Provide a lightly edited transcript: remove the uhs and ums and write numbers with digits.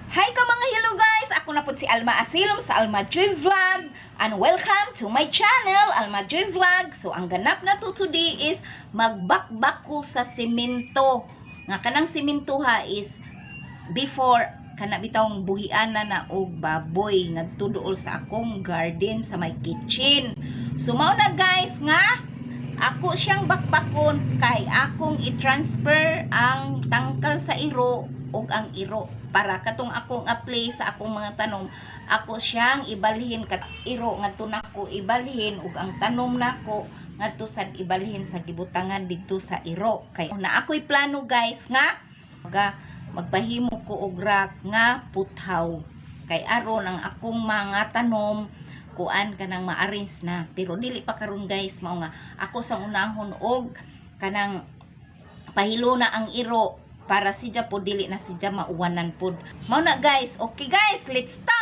Hi ka mga hello guys! Ako na po si Alma Asilom sa Alma Joy Vlog and welcome to my channel, Alma Joy Vlog. So ang ganap na to today is magbakbak ko sa semento. Nga kanang semento ha is before kana bitawng buhian na na og baboy ngadto duol sa akong garden sa my kitchen. So mao na guys nga ako siyang bakbakon kay akong i-transfer ang tangkal sa iro ug ang iro para katong akong apply sa akong mga tanom, ako siyang ibalhin kat iro ngadto nako ibalhin ug ang tanom nako ngadto sad ibalhin sa gibutangan didto sa iro, kay na ako'y plano guys nga magpahimo ko og rack nga puthaw kay aron ang akong mga tanom kuan kanang ma-arrange na. Pero dili pa karon guys, mao nga ako sa unahon og kanang pahilo na ang iro para sidya po dili na sidya mauwanan pod. Mao na guys. Okay guys, let's start.